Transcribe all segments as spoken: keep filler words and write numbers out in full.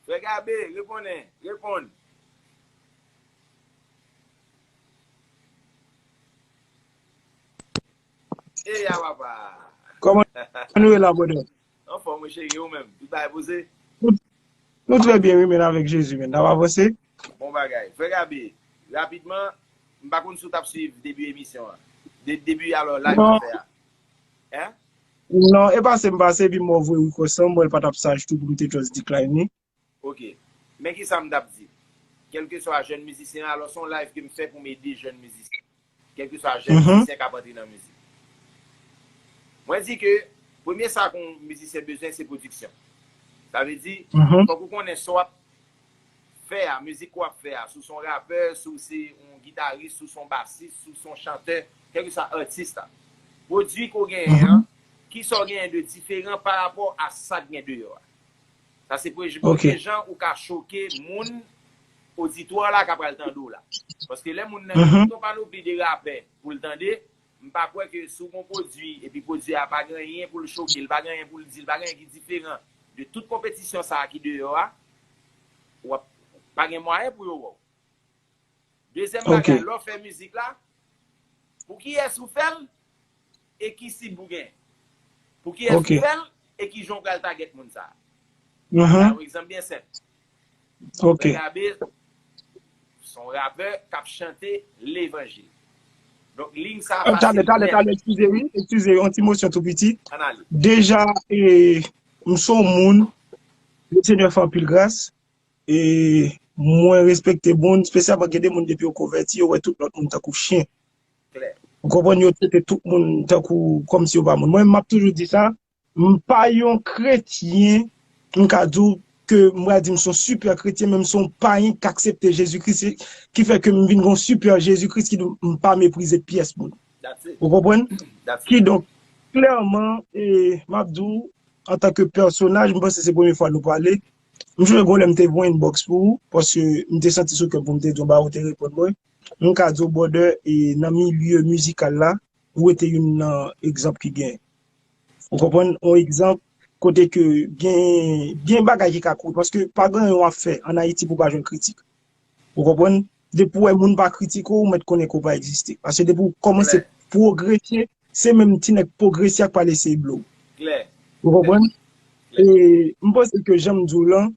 Frè Gabe, reponnen, reponn. Eya papa. Kòman nou ye la, brother? Anfòm, wi, cheri, ou menm? Tout bagay poze? Nou trè byen, wi, men avèk Jezi, men. N ap avanse. Bon bagay. Frè Gabe, rapidman, m pa konn si w t ap swiv debi emisyon an. De, debi, alò, live Non. Afè a. Hein? Non, e pase m pase, epi m wè w voye request lan, m wè l pa t ap saj tou pou m te just decline li. Ok. Men ki sa m t ap di. Kèlkeswa jèn mizisyen, alò, se yon live ke m fè pou m ede jèn mizisyen. Kèlkeswa jèn mizisyen k ap antre nan mizik. Mwen di ke premye sa ke yon mizisyen bezwen, se pwodiksyon. Sa vle di, fòk ou konnen sa w ap fè a, mizik w ap fè a, si w se yon rapè, si w se yon gitaris, si w se yon basis, si w se yon chantè, kèlkeswa atis la. Pwodui ke w genyen an, kisa w genyen de diferan pa rapò a sa k gen deyò a. Sa se premye Ok. premye jan ou ka choke moun, oditwa la k ap pral tande w la. Paske lè moun nan gen tout yon panopli de rapè pou l tande, m pa kwè ke si w gen yon pwodui, epi pwodui a pa gen anyen pou l choke, l pa gen anyen pou l di, l pa gen anyen ki diferan de tout konpetisyon sa a ki deyò a, w ap pa gen mwayen pou yo wè w. Dezyèm Ok. bagay, lè w fè mizik la, pou kiyès ou fè l, e ki sib ou gen. Pou kiyès Ok. ou fè l, e ki jan w pral tagèt moun sa a. Mhm. Ba yon egzanp byen senp. Ok. Frè Gabe, se yon rapè k ap chante levanjil. Donk, liy sa Euh, Talè, fasil talè, nèt. Talè, eskize, wi, eskize, yon ti mosyon tou piti. Ann ale. Deja, e, m se yon moun, Lesenyè fè anpil gras, e mwen respekte moun, espesyalman gen de moun depi yo konvèti, yo wè tout lòt moun tankou chen. Klè. Ou konprann, yo trete tout moun tankou, kòmsi yo pa moun. Mwen, m ap toujou di sa, m pa yon kretyen, m ka di w ke m pral di m se yon sipè kretyen, men m se yon payen k aksepte Jezi Kris, ki fè ke m vin gen yon sipè Jezi Kris ki di m pa meprize pyès moun. That's it. Ou konprann? That's it. Kidonk, klèman, e, m ap di w, antanke pèsonaj, m panse se premye fwa nou pale. M sonje gon lè m te voye inbox pou ou, paske m te santi sou kè m pou m te di w bagay, ou te reponn mwen. M ka di w, brother, e nan milye mizikal la, ou rete youn nan egzanp ki gen. Ou konprann? Yon egzanp kote ke gen, gen bagay ki ka kouri, paske pa gen anyen w ap fè ann Ayiti pou w pa jwenn kritik. Ou konprann? Depi w wè moun pa kritike w, ou mèt konnen ke w pa egziste. Paske depi w kòmanse pwogrese, se menm ti nèg pwogrese a k pral eseye blow. Klè. Ou konprann? E m panse ke jan m di w lan,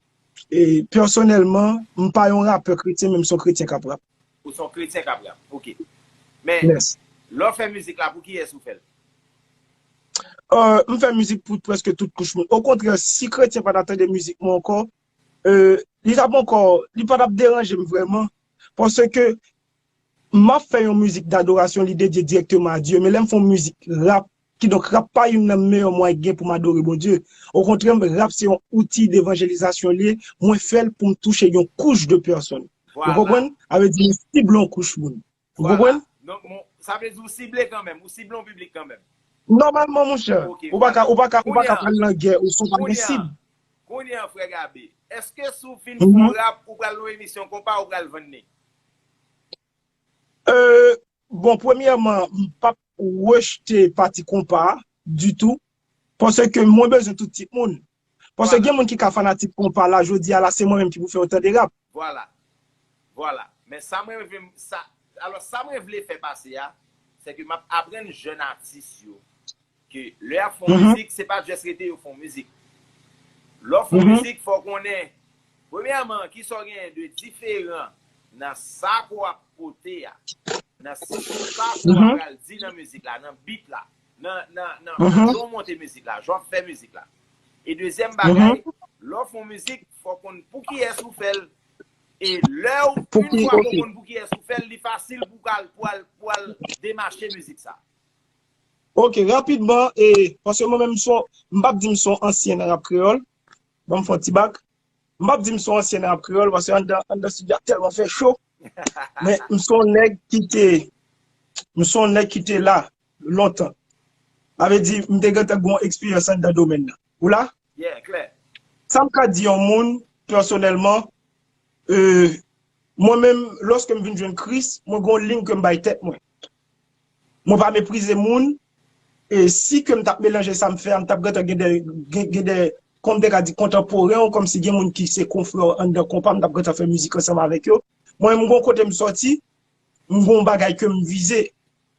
e pèsonèlman, m pa yon rapè kretyen, men m se yon kretyen k ap rap. Ou se yon kretyen k ap rap. Ok. Men, Yes. Lè w fè mizik la, pou kiyès ou fè l? Euh, m fè mizik pou prèske tout kouch moun. Okontrè, si kretyen pa ta tande mizik mwen ankò, euh, li t ap ankò, li pa t ap deranje m vrèman. Paske m ap fè yon mizik dadorasyon, li dedye dirèkteman a Dye. Men lè m fè yon mizik rap, kidonk rap pa youn nan meyè mwayen ki gen pou m adore Bondye. Okontrè, rap se yon outi devanjelizasyon li ye. Mwen fè l pou m touche yon kouch de pèsòn. Ou Vwala. Konprann? Sa vle di, m sible yon kouch moun. Ou Vwala. Konprann? Donk, bon, sa vle di ou sible kanmenm, ou sible yon piblik kanmenm. Nòmalman, monchè. Ok, Ou pa ka, vwala. ou pa ka, ou pa ka Kounye a, pral nan gè ou san pa gen kounye a, sib. Kounye a, frè Gabe, èske si w fin fè Mhm. yon rap, ou pral nan yon emisyon konpa, ou pral vann li? Euh, bon, premyèman, m p ap rejte pati konpa a ditou, paske mwen bezwen tout tip moun. Paske Vwala. Gen moun ki ka fanatik konpa la, jodi a la, se mwen menm ki pou fè yo tande rap. Vwala. Vwala. Men sa mwen vle, sa, alò, sa mwen vle fè pase a, se ke m ap aprann jèn atis yo ke lè y ap fè yon Mhm. mizik, se pa just rete yo fè yon mizik. Lè w fè yon Mhm. mizik, fò w konnen, premyèman, kisa w genyen de diferan nan sa ke w ap pote a, nan sa ke w Mhm. pral di nan mizik la, nan beat la, nan, nan, nan, Mhm. nan jan w monte mizik la, jan w ap fè mizik la. E dezyèm bagay, Mhm. lè w fè yon mizik, fò w konn pou kiyès ou fè l. E lè w, Pou yon ki, fwa ke w ok. konn pou kiyès ou fè l, li fasil pou w al, pou w al, pou w al demache mizik sa. Ok, rapidman, e, paske mwen menm, m son, m p ap di m son ansyen nan rap kreyòl. Ban m fè yon ti bak. M p ap di m son ansyen nan rap kreyòl, paske anndan, anndan estidyo a tèlman fè cho. Men m son nèg ki te, m son nèg ki te la lontan. Sa vle di, m te gentan gen yon eksperyans anndan domèn nan. Ou la? Yeah, klè. Sa m ka di yon moun, pèsonèlman, euh, mwen menm, lòske m vin jwenn Kris, mwen gen yon liy ke m bay tèt mwen. Mwen pa meprize moun, e si ke m t ap melanje sa m fè a, m t ap gentan gen de, gen, gen de, kòm te ka di, kontanporen w, kòmsi gen moun ki se konfrè w anndan konpa, m t ap gentan fè mizik ansanm avèk yo. Mwen, m gon kote m sòti, m gon bagay ke m vize,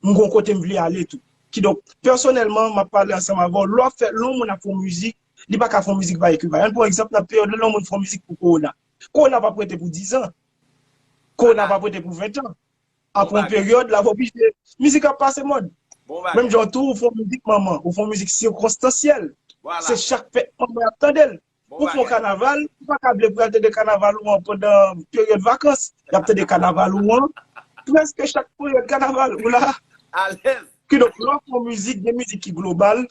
m gon kote m vle ale tou. Kidonk, pèsonèlman, m ap pale ansanm avè w, lè w ap fè, lè yon moun ap fè yon mizik, li pa ka fè yon mizik pa ekri pa. Ann pran egzanp, nan peryòd la, lè yon moun fè yon mizik pou kowona. Kowona p ap rete pou diz an. Kowona p ap rete pou ven an. Apre yon peryòd, l ap oblije, mizik ap pase mòd. Menm jan tou, ou fè yon mizik manman, ou fè yon mizik sikonstansyèl. Se chak fèt manman y ap tande l. Ou fè yon kanaval, ou pa ka vle pou y al tande kanaval ou an pandan peryòd vakans. Y ap tande kanaval ou an prèske chak peryòd kanaval ou la. Kidonk, lè w ap fè yon mizik, gen mizik ki global,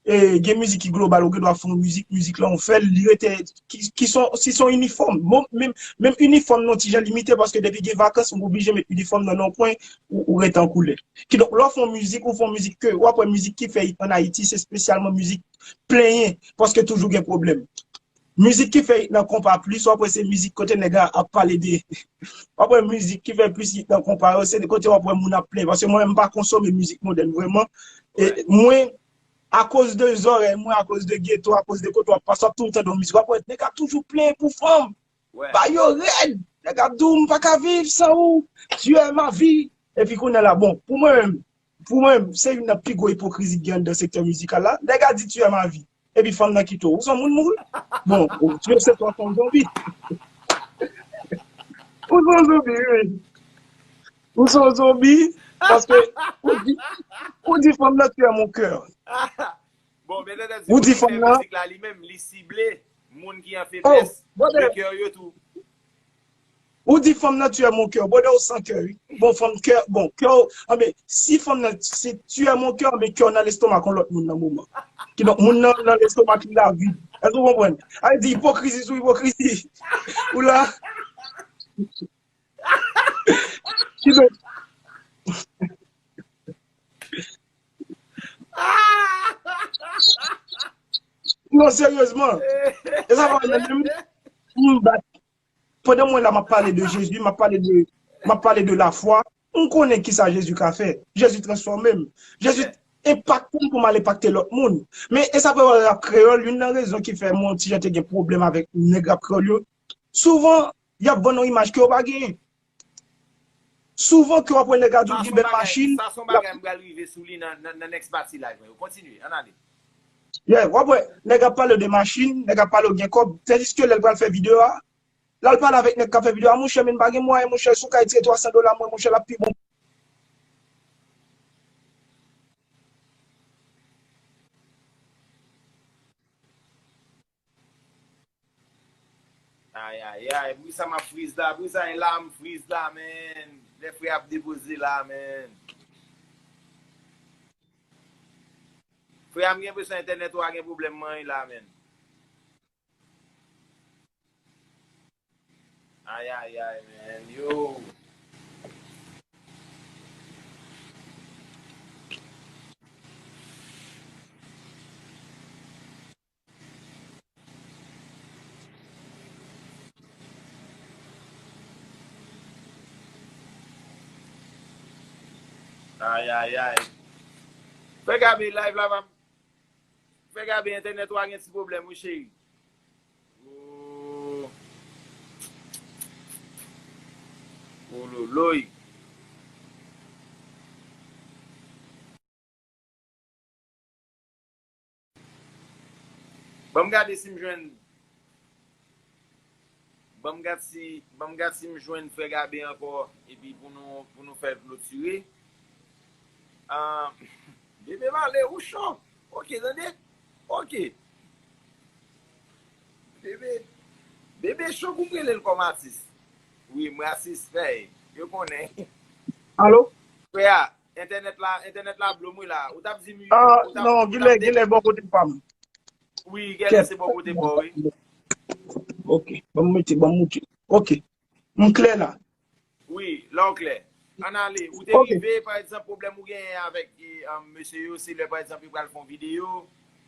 e, gen mizik ki global, ou gen dwa fè yon mizik, mizik la ou fè l, li rete, ki, ki son, si son inifòm. Bon, menm, menm inifòm nan ti jan limite, paske depi gen vakans, ou oblije met inifòm nan nan yon kwen, ou, ou rete an koulè. Kidonk, lè w fè yon mizik, ou fè yon mizik ke, w ap wè mizik ki fè it ann Ayiti, se espesyalman mizik plenyen, paske toujou gen pwoblèm. Mizik ki fè it nan konpa plis, w ap wè se mizik kote nèg la ap pale de, w ap wè mizik ki fè plis it nan konpa yo, se de kote w ap wè moun ap plenyen. Paske mwen, m pa konsome mizik modèn vrèman. E mwen, akoz de zòrèy mwen, akoz de geto, akoz de kote w ap pase, w ap toujou tande yon mizik. W ap wè nèg ap toujou plenyen pou fanm. Ba yo rèd. Nèg ap di w, "M pa ka viv san ou. Tu es ma vie." Epi kounye a la, bon, pou mwen menm, pou mwen menm, se youn nan pi gwo ipokrizi ki gen anndan sektè mizikal la. Nèg a di, "Tu es ma vie." Epi fanm nan kite w. Ou se yon moun, moun? Bon, ou, tu es, se twa, se yon zonbi. Ou se yon zonbi, wi. Ou se yon zonbi, paske ou di, ou di fanm nan, "Tu es mon cœur." Bon, men tande di moun ki fè mizik la, li menm, li sible moun ki an feblès, men kè yo tou. Ou di fanm nan, "Tu es mon cœur." Bon, ou san kè, wi. Bon, fanm kè, bon, kè w, anben, si fanm nan, si tu es mon cœur, anben, kè w nan lestomak yon lòt moun nan moman. Kidonk, moun nan, nan lestomak li la vid. Èske w konprann? A di ipokrizi sou ipokrizi. Ou la. Kidonk, non, seryezman. E sa pa menm, m bat. Pandan mwen la, m ap pale de Jezi, m ap pale de, m ap pale de lafwa. M konnen kisa Jezi ka fè. Jezi transfòme m. Jezi enpakte m pou m al enpakte lòt moun. Men, e sa fè w wè rap kreyòl, youn nan rezon ki fè mwen yon ti jan te gen pwoblèm avèk nèg rap kreyòl yo. Souvan, y ap vann yon imaj ke yo pa genyen. Souvan ke w ap wè nèg a di w gen bèl machin. Sa se yon bagay m pral rive sou li nan, nan, nan next pati live mwen yo. Kontinye, ann ale. Yeah, w ap wè nèg ap pale w de machin, nèg ap pale w gen kòb, tandiske lè l pral fè videyo a, lè l pale avèk nèg k ap fè videyo a, monchè, men m pa gen mwayen, monchè, si w ka retire twa san dola mwen, monchè, l ap pi bon. Ay, ay, ay, poukisa m ap friz la? Poukisa e la m friz la, menn? Lè frè ap depoze la, menn. Frè a, m gen enpresyon entènèt ou a gen pwoblèm manyen la, menn. Ay, ay, ay, menn, yo. Ay, ay, ay. Frè Gabe, live la pa, frè Gabe, entènèt ou a gen ti pwoblèm, wi, cheri. Oh. Ololoy. Ban m gade si m jwenn, ban m gad si, ban m gad si m jwenn frè Gabe ankò, epi pou nou, pou nou fè l klotire. Ah, Bebe Male, ou cho. Ok, tande. Ok. Bebe, Bebe cho pou m rele l kòm atis. Wi, m rasis, fè, yo konnen. Alo? Frè a, entènèt la, entènèt la blo m wi la. Ou t ap di m, ah, ou t ap, non, ou t ap genlè, genlè bò kote pa m. Wi, genlè se bò kote pa w, wi. Ok, ban m mete, ban m mete. Ok. M klè la. Wi, la w klè. Ann ale. Ou te rive, pa egzanp, pwoblèm ou genyen avèk, e, um, mesye yo, se lè, pa egzanp, yo pral fè yon videyo,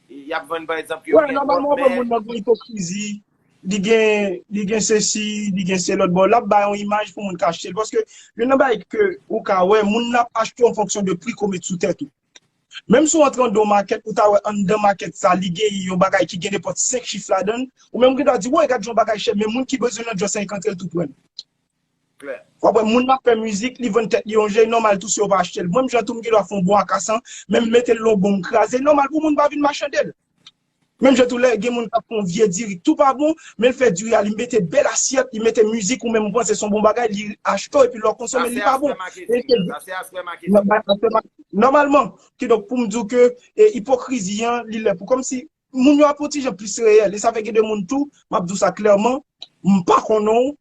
e y ap vann, pa egzanp, yo gen kòb, men moun nan gen ipokrizi, li gen, li gen sesi, li gen se lòt bò. L ap bay yon imaj pou moun ka achte l. Paske youn nan bagay ke ou ka wè, moun nan ap achte w an fonksyon de pri ke w met sou tèt ou. Menm si w antre anndan yon makèt, ou ta wè anndan makèt sa, li gen yon bagay ki gen nenpòt senk chif ladan l, ou menm ou gen dwa di, woy, gad yon bagay chè, men moun ki bezwen l lan just annik antre l tou pran l. W ap wè moun nan ap fè mizik, li vann tèt li yon jan, e nòmal tou si yo pa achte l. Mwen menm jan tou m gen dwa fè yon bon akasan, men m mete l lan yon bon m kraze, e nòmal pou moun pa vin machande l. Menm jan tou lè gen moun k ap fè yon vye diri k tou pa bon, men l fè diri a, li mete bèl asyèt, li mete mizik, ou menm ou panse se yon bon bagay, li achte w, epi lè w konsome l, li pa bon. Sa se aspè maketing. Nòmalman, kidonk pou m di w ke e, ipokrizi an, li lè pou kòmsi moun yo ap yon ti jan plis reyèl. E sa fè gen de moun tou, m ap di w sa klèman, m pa konnen w,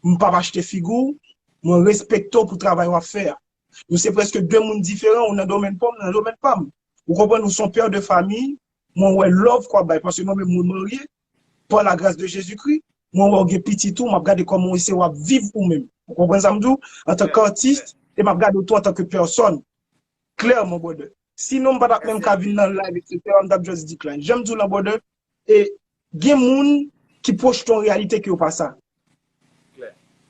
m p ap achte figi w, mwen respekte w pou travay w ap fè a. Nou se prèske de moun diferan, ou nan domèn pa w, m nan domèn pa m. Ou konprann, ou se yon pè de fami, mwen wè love k w ap bay, paske mwen menm mwen marye, pa la gras de Jezikri, mwen wè w gen pitit ou, m ap gade kòman w ese w ap viv ou menm. Ou konprann sa m di w? Antanke atis, e m ap gade w tou antanke pèsòn. Klèman, brother. Sinon, m pa t ap menm ka vin nan live, et cetera, m t ap just decline. Jan m di w lan, brother, e gen moun ki pwojte yon reyalite ke yo pa sa.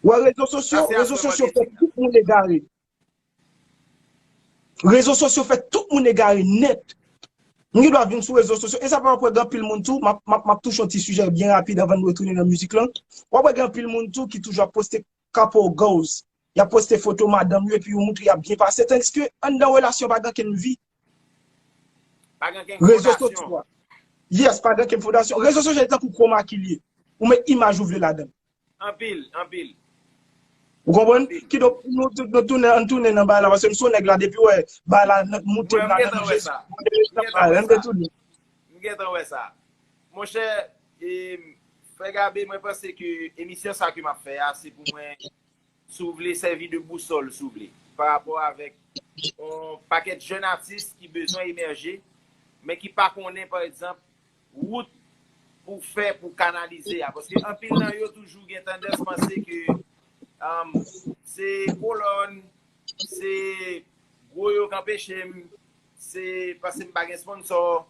Wè, rezo sosyo, rezo sosyo fè tout moun egare. Rezo sosyo fè tout moun egare nèt. M gen dwa vin sou rezo sosyo, e sa pa wè gen anpil moun tou, m ap, m ap, m ap touche yon ti sijè byen rapid anvan n retounen nan mizik lan. W ap wè gen anpil moun tou ki toujou ap poste couple goals. Y ap poste foto madanm yo epi yo moutre y ap byen pase, tandiske anndan relasyon pa gen okenn vi. Pa gen okenn fondasyon. Rezo sosyo a. Yes, pa gen okenn fondasyon. Rezo sosyo se tankou kwo maki li ye. Ou met imaj ou vle ladan l. Anpil, anpil. Ou konprann? Kidonk, nou, nou tounen, ann tounen nan bagay la, paske m se yon nèg la, depi w wè bagay la moute, m gentan wè sa. M gentan wè sa. M gentan wè sa. Monchè, e, Frè Gabe, mwen panse ke emisyon sa ke m ap fè a, se pou mwen, si w vle, sèvi de bousòl, si w vle, pa rapò avèk yon pakèt jèn atis ki bezwen emèje, men ki pa konnen, pa egzanp, wout pou fè pou kanalize a. Paske anpil nan yo toujou gen tandans panse ke, um, se kolòn, se gwo yo k anpeche m, se paske m pa gen sponsò,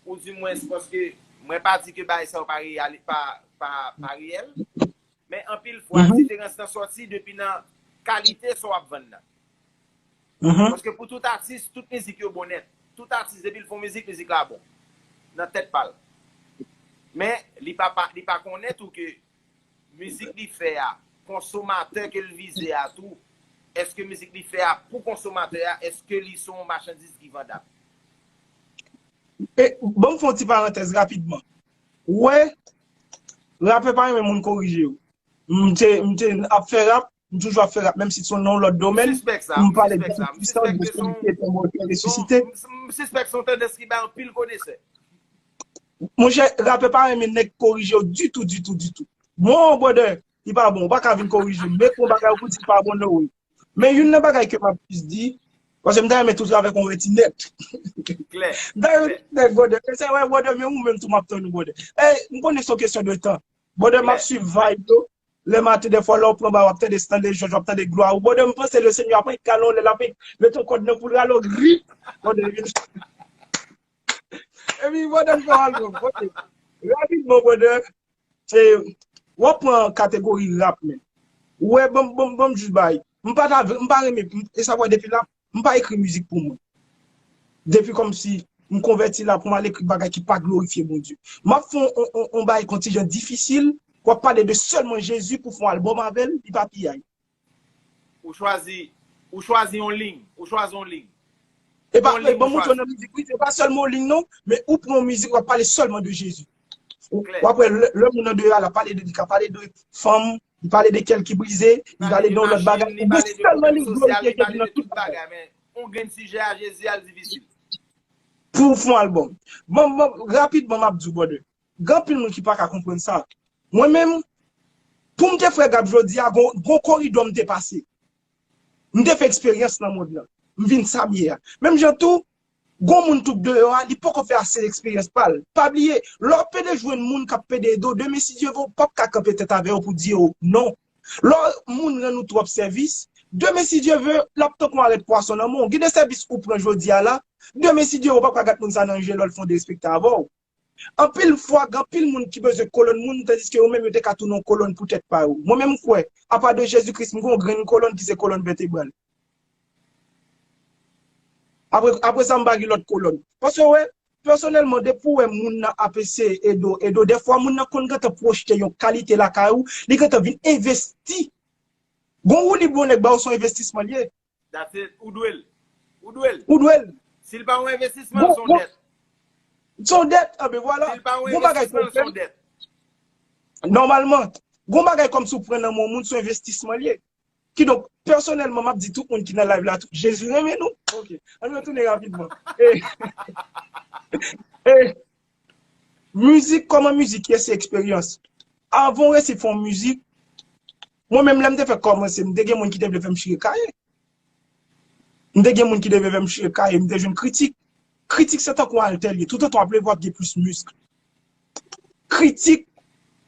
ou dimwens paske mwen pa di ke bagay sa yo pa reyali-, pa, pa, pa reyèl. Men anpil fwa, diferans lan sòti depi nan kalite sa w ap vann nan. Paske pou tout atis, tout mizik yo bon nèt. Tout atis, depi l fè yon mizik, mizik la bon. Nan tèt pa l. Men, li pa, pa, li pa konnen tou ke mizik li fè a, konsomatè ke l vize a tou, èske mizik li fè a pou konsomatè a, èske li se yon machandiz ki vandab? E, ban m fè yon ti parantèz rapidman. Ou wè, rapè pa renmen moun korije yo. M te, m te ap fè rap, m toujou ap fè rap, menm si se nan yon lòt domèn, m pale de pwisans, de solite, tanbò ki resisite. M sispèk se yon tandans ki bay anpil konesè. Monchè, rapè pa renmen nèg korije yo ditou, ditou, ditou. Bon, brother, li pa bon, ou pa ka vin korije m. Men kon bagay ou pou di pa bon, no way. Men youn nan bagay ke m ap plis di, paske m ta renmen tout avèk yon reti nèt. M ta renmen tout nèt, brother. Men se wè, brother, men ou menm tou m ap tann ou, brother. Ey, m konnen se yon kesyon de tan. Brother, m ap swiv vibe yo. Lè maten, dèfwa, lè w pran ba, w ap tande Stanley George, w ap tande glwa ou. Brother, m panse Lesenyè ap rale w lè l ap mete yon kòd nan kou l rale w, grip. Brother, epi, epi, brother, m fè w al bon. Ok. Rapidman, brother, e, w ap pran kategori rap, men. Ou wè, ban m, ban m, ban m jis bay. M pa ta, m pa renmen, m, e sa wè depi la, m pa ekri mizik pou mwen. Depi kòmsi m konvèti la pou m al ekri bagay ki pa glorifye Bondye. M ap fè on, on, on, on bagay kon ti jan difisil, w ap pale de sèlman Jezi pou fè on albòm avè l, li pa piyay. Ou chwazi, ou chwazi yon liy, ou chwazi yon liy. E pa, ban m montre w nan mizik, wi, se pa sèlman yon liy non, men ou pran yon mizik, w ap pale sèlman de Jezi. Ou, w ap wè lè, lè moun andeyò a, l ap pale de, li ka pale de fanm, li pale de kè l ki brize, li pale de yon lòt bagay. Li pale de pwoblèm sosyal, li pale de tout bagay, men yon grenn sijè a Jezi a, l difisil. Pou w fè yon albòm. Bon, bon, rapidman, m ap di w, brother. Gen anpil moun ki pa ka konprann sa. Mwen menm, pou m te Frè Gab jodi a, gon, gon koridò m te pase. M te fè eksperyans nan mond lan. M vin sa m ye a. Menm jan tou, gon moun tou k deyò a, li poko fè ase eksperyans pa l. Pa bliye, lè w ap pede jwenn moun k ap pede ede w, demen si Dye vle, w p ap ka kanpe tèt avè yo pou di yo non. Lè w, moun rann ou twòp sèvis, demen si Dye vle, l ap tankou yon arèt pwason nan men w. Gen de sèvis ou pran jodi a la, demen si Dye vle, w p ap ka gad moun sa nan je lè l fè yon derespekte avè w. Anpil fwa, gen anpil moun ki bezwen kolòn moun, tandiske yo menm yo te ka tounen yon kolòn pou tèt pa yo. Mwen menm, m kwè, apa de Jezi Kris, m gen yon grenn kolòn ki se kolòn vètebral. Apre, apre sa, m pa gen lòt kolòn. Paske, wè, pèsonèlman, depi w wè moun nan ap eseye ede w, ede w, dèfwa moun nan konn gentan pwojte yon kalite lakay ou, li gentan vin envesti. Gon woulib yon nèg ba w, se yon envestisman l ye. That's it. Ou dwe l. Ou dwe l. Ou dwe l. Si l pa yon envestisman, se yon dèt. Se yon dèt, anben vwala. Si l pa yon envestisman, se yon dèt. Nòmalman, gon bagay kòm si w pran nan men yon moun, se yon envestisman l ye. Kidonk, pèsonèlman, m ap di tout moun ki nan live la, tout, Jezi renmen nou. Ok. Ann retounen rapidman. E, e, mizik, kòman mizik ye, se eksperyans. Avan w resi fè yon mizik, mwen menm lè m te fèk kòmanse, m te gen moun ki te vle fè m chire kaye. M te gen moun ki te vle fè m chire kaye, m te jwenn kritik. Kritik se tankou altè l ye. Toutotan w ap leve, w ap gen plis misk. Kritik.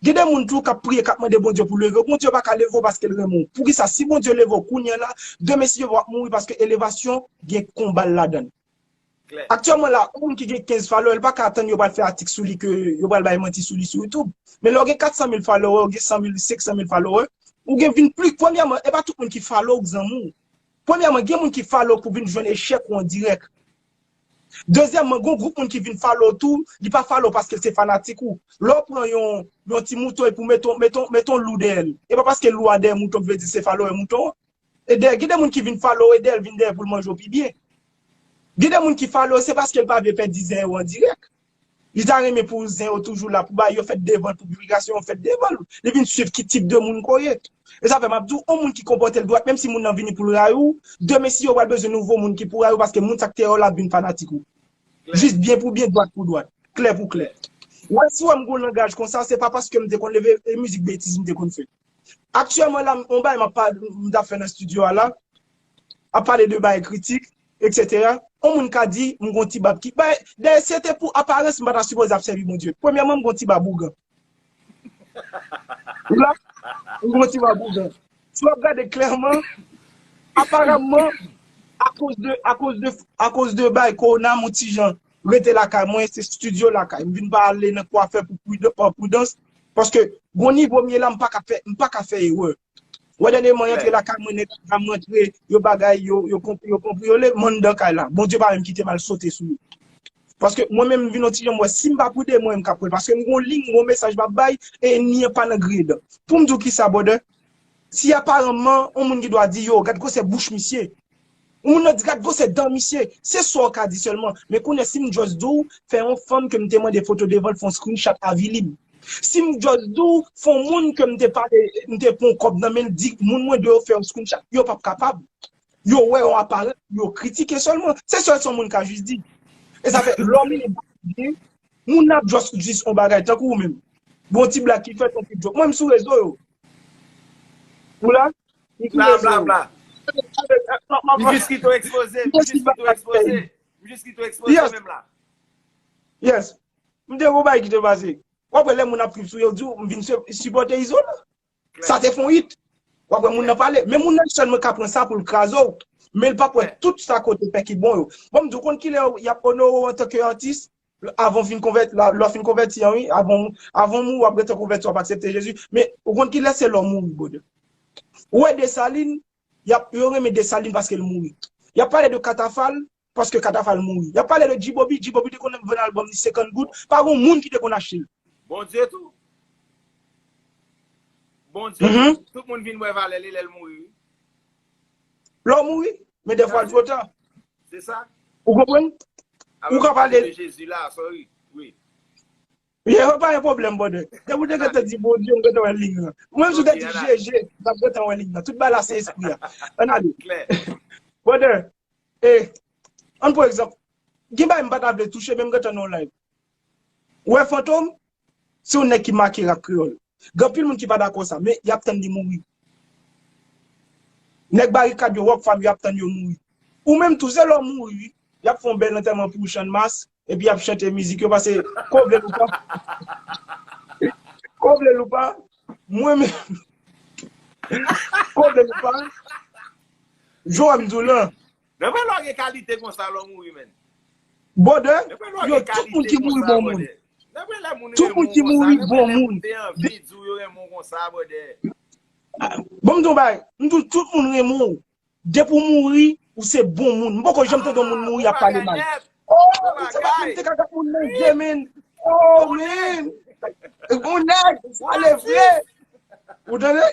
Gen de moun tou k ap priye, k ap mande Bondye pou leve w. Bondye pa ka leve w paske l renmen w. Poukisa? Si Bondye leve w kounye a la, demen si Dye vle w ap mouri paske elevasyon gen konba l ladan l. Aktyèlman la, yon moun ki gen kenz follower, li pa ka atann yo pral fè atik sou li ke yo pral bay manti sou li sou YouTube. Men lè w gen kat san mil follower, ou gen san mil, senk san mil follower, ou gen vin pli, premyèman, e pa tout moun ki follow ou, zanmi w. Premyèman, gen moun ki follow pou vin jwenn echèk ou an dirèk. Dezyèmman, gon gwoup moun ki vin follow tou, li pa follow paske l se fanatik ou. Lè w pran yon, yon ti mouton epi w mete, mete, mete yon lou dèyè l, e pa paske lou a dèyè mouton ki vle di se follower mouton an. E dèyè, gen de moun ki vin follow e dèyè l vin dèyè pou l manje w pi byen. Gen de moun ki follow se paske l pa vle pèdi zen yo an dirèk. Li ta renmen pou zen yo toujou la, pou bay yo fèt devan l, pou piblikasyon yo fèt devan l. Li vin swiv ki tip de moun ke w ye. E sa fè m ap di w, yon moun ki konpòte l dwat, menm si moun nan vini pou l rayi w, demen si yo pral bezwen nouvo moun ki pou rayi w, paske moun sa k te rayi w la ap vin fanatik ou. Jis byen pou byen, dwat pou dwat, klè pou klè. Wè, si w wè m gon langaj konsa, se pa paske m te konn leve, e mizik betiz m te konn fè. Aktyèlman la, yon bagay m ap pa, m t ap fè nan estidyo a la, ap pale de bagay kritik, etsetera. Yon moun ka di, m gon ti bab ki, bay, dayè, si se te pou aparans, m pa ta sipoze ap sèvi Bondye. Premyèman, m gon ti bab ougan. La, m gon ti bab ougan. Si w ap gade klèman, aparamman, akoz de, akoz de, akoz de bay kowona, m on ti jan rete lakay mwen, se estidyo lakay. M vin pa ale nan kwafè pou pridan-, pa pridans, paske gon nivo m ye la, m pa ka fè, m pa ka fè erè. Wè, dènyèman, rantre lakay mwen, nèg ap rantre, yo bagay, yo, yo konp-, yo konpri, yo le, m anndan kay la. Bondye pa menm kite m al sote sou yo. Paske mwen menm, m vin on ti jan, m wè, si m pa pride, mwen menm k ap pran l. Paske m gon liy, m gon mesaj m ap bay, e ènmi an pa nan griye dan. Pou m di w kisa, brother? Si aparamman, yon moun gen dwa di, yo, gad gwosè bouch misye. Yon moun nan di, gad gwosè dan misye. Se sa w ka di sèlman. Men kounye a, si m just di w, fè yon fanm ke m te mande foto devan l, fè yon screenshot avili m. Si m just di w, fè yon moun ke m te pale, m te pran yon kòb nan men l, di moun mwen dwe fè yon screenshot, yo p ap kapab. Yo wè yon aparans, yo kritike sèlman. Se sèl sa yon moun ka jis di. E sa fè, lè w menm, moun nan ap just, jis yon bagay, tankou ou menm. Bon ti blag ki fèt, yon ti joke. Mwen, m sou rezo yo. Ou la? M sou rezo yo. M jis kite w ekspoze, m jis kite w ekspoze. M jis kite w ekspoze menm la. Yes. M te gon bagay ki te pase. W ap wè lè moun ap trip sou yo, di w, m vin se-, sipòte Izo la. Sa te fè yon hit. W ap wè moun nan pale. Men moun nan sèlman ka pran sa pou l kraze w. Men l p ap wè tout sa ke w te fè ki bon yo. Bon, m di w konn kilè y ap onore w antanke atis, avan w fin konvèti, lè w fin konvèti an, wi, avan, avan w mouri, w ap gentan konvèti, w ap aksepte Jezi. Men, ou konn kilè se lè w mouri, brother. Ou wè Desalin, y ap, yo renmen Desalin paske l mouri. Y ap pale de Katafal, paske Katafal mouri. Y ap pale de G-Bobby, G-Bobby te konn vann albòm li senkant goud, pa gon moun ki te konn achte l. Bondye tou. Bondye tou. Tout moun vin wè valè li lè l mouri, wi. Lè w mouri, men dèfwa l twò ta. Se sa. Ou konprann? Ou ka pale de Jezi la, sorry. Wi. Yeah, pa gen pwoblèm, brother. Depi w te gentan di Bondye, m gentan wè liy lan. Ou menm si w te di Jezi, m t ap gentan wè liy lan. Tout bagay la se espri a. Ann ale. Brother, e, ann pran egzanp. Gen bagay m pa ta vle touche, men m gentan nan yon live. Ou wè Fantom, se yon nèg ki make rap kreyòl. Gen anpil moun ki pa dakò sa, men y ap tann li mouri. Nèg Barikad yo, Rockfam yo, y ap tann yo mouri. Ou menm tou, se lè w mouri, wi. Y ap fè yon bèl antèman pou ou, Channmas, epi y ap chante mizik yo, paske, ko vle l ou pa, ko vle l ou pa, mwen menm, ko vle l ou pa, jan w wè m di w lan. Nan vrè lè w gen kalite konsa lè w mouri, menn. Brother, yo, tout moun ki mouri bon moun. Tout moun ki mouri bon moun. Te anvi di w yo renmen w konsa, brother. Bon, m di w bagay, m di w tout moun renmen w. Depi w mouri, ou se bon moun. M poko janm tande yon moun mouri ap pale mal. Oh, se pa moun te ka gad moun nan je, men. Oh, men. Bon nèg, sa le vre. Ou tande?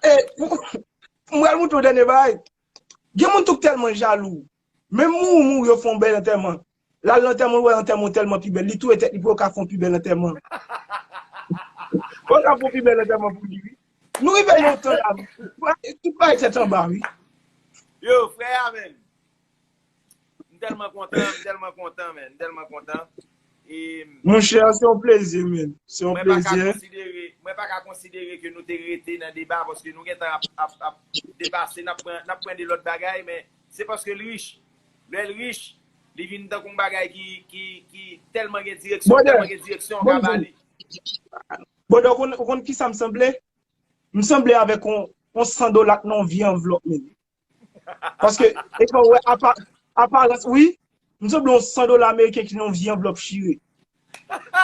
E, m pral montre w dènye bagay. Gen moun tou k tèlman jalou. Menm mouri, mouri, yo fè yon bèl antèman. L al nan antèman, l wè antèman tèlman pi bèl. Li touye tèt li pou yo ka fè yon pi bèl antèman. Pou yo ka fè yon pi bèl antèman pou li, wi. Nou rive nan yon tan la, tout bagay tèt anba, wi. Yo, frè a, men. M tèlman kontan, m tèlman kontan, men. M tèlman kontan. E Monchè, se yon plezi, men. Se yon plezi. Mwen pa ka konsidere, mwen pa ka konsidere ke nou te rete nan deba, paske nou gentan ap, ap, ap depase, n ap pran, n ap pran de lòt bagay, men se paske l rich. Lè l rich, li vin tankou yon bagay ki, ki, ki tèlman gen direksyon, tèlman gen direksyon, w ka ba li. Brother, ou konn, ou konn kisa m sanble? M sanble avèk yon, yon san dola k nan yon vye anvlòp, men. Paske, e kan w wè apa-, aparans, wi, m sanble yon san dola ameriken ki nan yon vye anvlòp chire.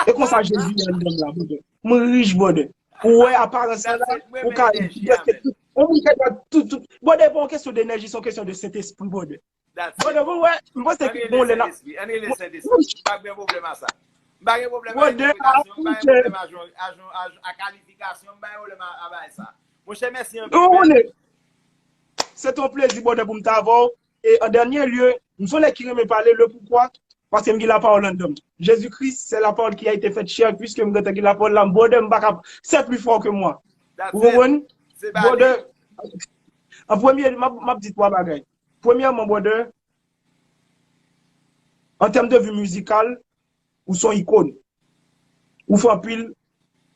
E konsa Jezi ye anndan m la, brother. M rich, brother. Ou wè aparans la la, ou ka prèske tout. Yon moun ka gad tout, tout. Brother, e pa yon kesyon de enèji, se yon kesyon de Sentespri, brother. Brother, ou wè, m panse ke bon lè n ap. Ann rele Sentespri. M pa gen pwoblèm a sa. M pa gen pwoblèm a entèpretasyon, m pa gen pwoblèm a, a, a, a kalifikasyon, m pa gen pwoblèm a, a bagay sa. Monchè, mèsi anpil. Se te yon plezi, brother, pou m t avè w. E an dènye lye, m se yon nèg ki renmen pale, le poukwa, paske m gen lapawòl anndan m. Jezi Kris, c'est la parole qui a été faite chair, puisque m gentan gen lapawòl la, m brother, m pa ka, c'est plus fort que moi. Ou konprann? Brother, an premye, m ap, m ap di twa bagay. Premyèman, brother, an tèm de vi mizikal, ou se yon ikòn. Ou fè anpil,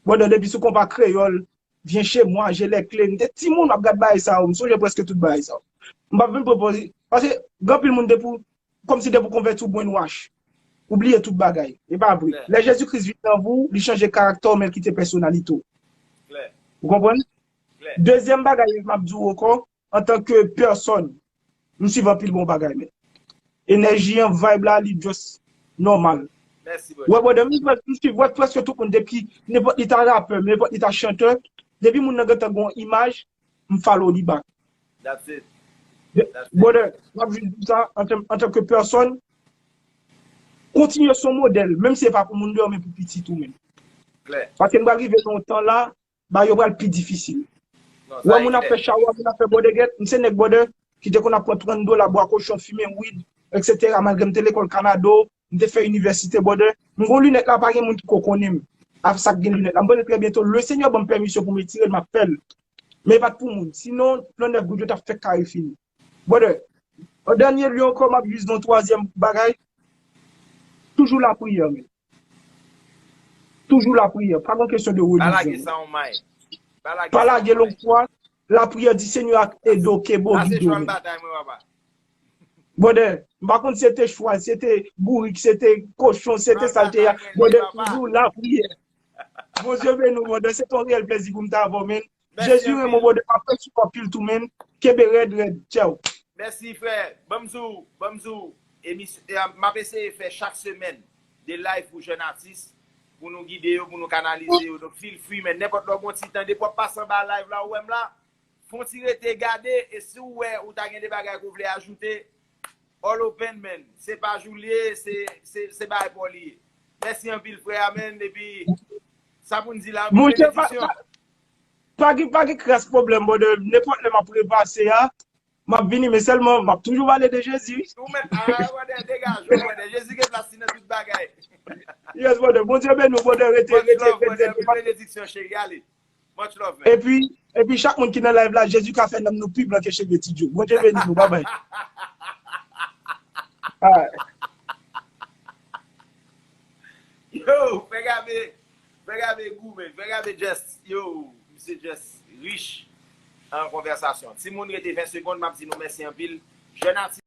brother, depi sou konpa kreyòl, Viens chez moi, j'ai les clés. M te timoun, m ap gad bagay sa yo. M sonje prèske tout bagay sa yo. M p ap vin pwopoze. Paske, gen anpil moun depi w, kòmsi depi w konvèti w brainwash. Ou bliye tout bagay. E pa vre. Lè Jezi Kris vin nan vi w, li chanje karaktè w, men l kite pèsonalite w. Ou konprann? Dezyèm bagay, m ap di w ankò, antanke pèsòn, m swiv anpil bon bagay, men. Enèji an, vibe la, li just nòmal. Wè, brother, m, m swiv, wè, prèske tout moun, depi nenpòt li ta rapè, nenpòt li ta chantè, depi moun nan gentan gen yon imaj, m follow li back. Brother, m ap jis di w sa, antan, antanke pèsòn, kontinye se yon modèl, menm si se pa pou moun deyò, men pou pitit ou menm. Paske n pral rive nan yon tan la, bagay yo pral pi difisil. Wè moun ap fè chawa, moun ap fè bòdegèt, m se nèg brother ki te konn ap pran trant dola, bwè kochon, fimen weed, etsetera. Malgre m te lekòl Kanado, m te fè inivèsite brother. M gon linèt la, pa gen moun ki ko konnen m. Avè sa k gen linèt la. M konnen trè byento, le Senyè ban m pèmisyon pou m retire l, m ap fè l. Men e pa t pou moun. Sinon, trannèf goud yo t ap fèk kare fini. Brother, an dènye lye ankò, m ap jis di yon twazyèm bagay. Toujou lapriyè, men. Toujou lapriyè. Pa gen kesyon de relijyon. Pa lage sa yon may. Pa lage lòt fwa. Lapriyè di Senyè a ede w, kenbe w, gide w, men. Brother, m pa konn si se te chwal, si se te bourik, si se te kochon, si se te sa l te ye a. Brother, toujou lapriyè. Bondye beni w, brother. Se te yon reyèl plezi pou m t avè w, men. Jezi renmen w, brother, m apresye w anpil tou, men. Kenbe rèd, rèd. Tchao. Mèsi, frè. Ban m di w, ban m di w, emisyon, e, m ap eseye fè chak semèn de live pou jèn atis, pou nou gide yo, pou nou kanalize yo. Donk, feel free, men, nenpòt lè w gon ti tan, depi w ap pase anba live la, ou wè m la, fè yon ti rete gade, e si w wè ou ta gen de bagay ke w vle ajoute, all open, man. Se pa jou l ye, se, se, se bagay pa w li ye. Mèsi anpil, frè a, man. Epi, sa pou n di la, anpil benediksyon. Pa gen, pa gen kras pwoblèm, brother. Nenpòt lè m ap repase a, m ap vini, men sèlman, m ap toujou pale de Jezi, wi. Ou menm, a, brother, degaje w, brother. Jezi gen plas li nan tout bagay. Yes, brother. Bondye beni w, brother. Rete, rete, rete, rete. Anpil benediksyon, cheri. Ale. Much love, man. Epi, epi chak moun ki nan live la, Jezi ka fè nanm nou pi blan ke cheve Ti Djo. Bondye beni nou, babay. Alright. Yo, frè Gabe, frè Gabe gou, man. Frè Gabe just, yo, misye just rich an konvèsasyon. Timoun, rete ven segonn, m ap di nou mèsi anpil. Jèn atis